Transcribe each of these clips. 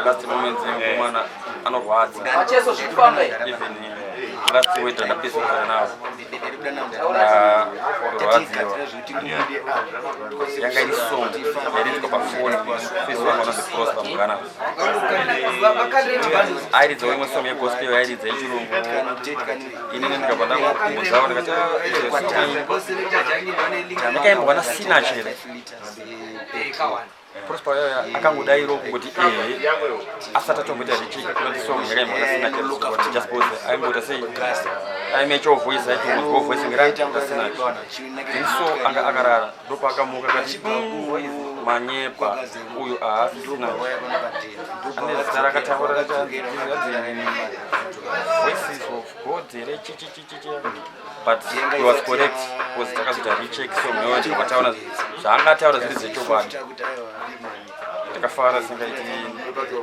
Last moments yemukomana anorwadza. Even last word randapesana navo, kurwadziwa. Yanga iri song yairidzwa pafoni. First one vanonzi Prosper Mugana airidzawo imwe song yegospel, yairidza yechirungu. Inini ndikabva ndangobvunzawo ndikati, "Ah, iyo song yakaimbwa naSinach here?" Prosper yaya akangodairo kungoti ehe, asati atomboita recheck kunoti song yakaimbwa naSinach here, just because aingoita sei, aimechawo voice, aitongonzwawo voice ngeraSinach. Then so anga akarara, ndopaakamuka akati, manyepa uyu haasi Sinach, ane zita rakataura richanzi Voices of God here, chichichichichi." But he was correct because takazoita recheck song iyoyo, ndikabva taona zvaangataura zviri zvechokwadi. Takafara singaiti.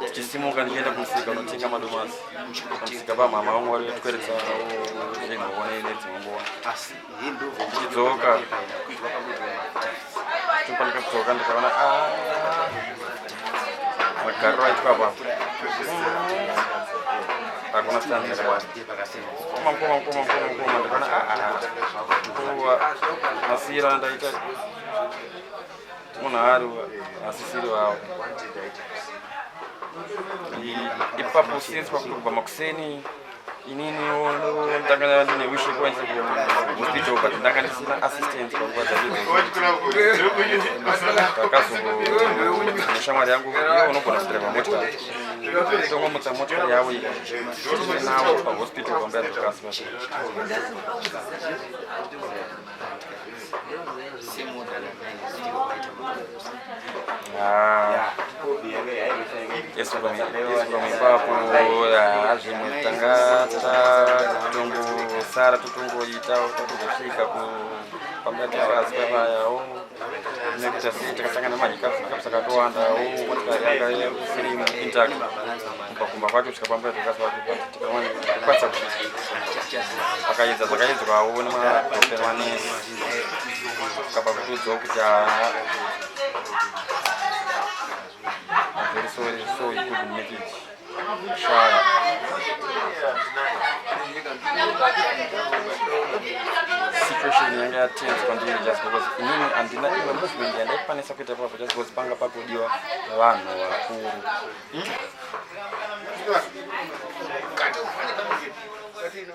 Tichisimuka ndichienda kumusika unotenga madomasi pamusika pamhama vangu vari kutikweretsawo zvinhu nedzimwe nguva. Tichidzoka, topanika kudzoka, ndikaona, ah, magariro aitwa apa hakuna stand yakadai. Mukoma, mukoma, mukoma, mukoma, mukoma, ndikaona, ah, ah, masiyiro andaita munhu ari asisiri wavo ipapo. Since pakutobva makuseni, ininiwo ndanga ndine wish yekuendesa kuhospital, but ndanga ndisina assistance panguva dzacho. Takazo neshamwari yangu, iwe unogona kudhiraivha motikari, tongomutsa motikari yavo iya, tine navo pahospital pambuya Dorcas. Ah, yes, from ipapo, ah, zvimwe tanga tatongosara totongoita tatozosvika pambuya Dorcas papayawo nekuita sei, takasangana nemahiccups akatowandawo. Motikari yanga isiri intact kubva kumba kwacho kusvika pambuya Dorcas pacho, but tikakwanisa kusvika. Pakaedza zvakaedzwawo nemadhokta nemanesi, kaba kutiudzawo kuti, haa, I'm very sorry, so you couldn't make it. Shaya. Situation yanga yatense kwandiri just because inini handina imwe movement yandaikwanisa kuita papo, just because panga pakudiwa vanhu vakuru. Katino.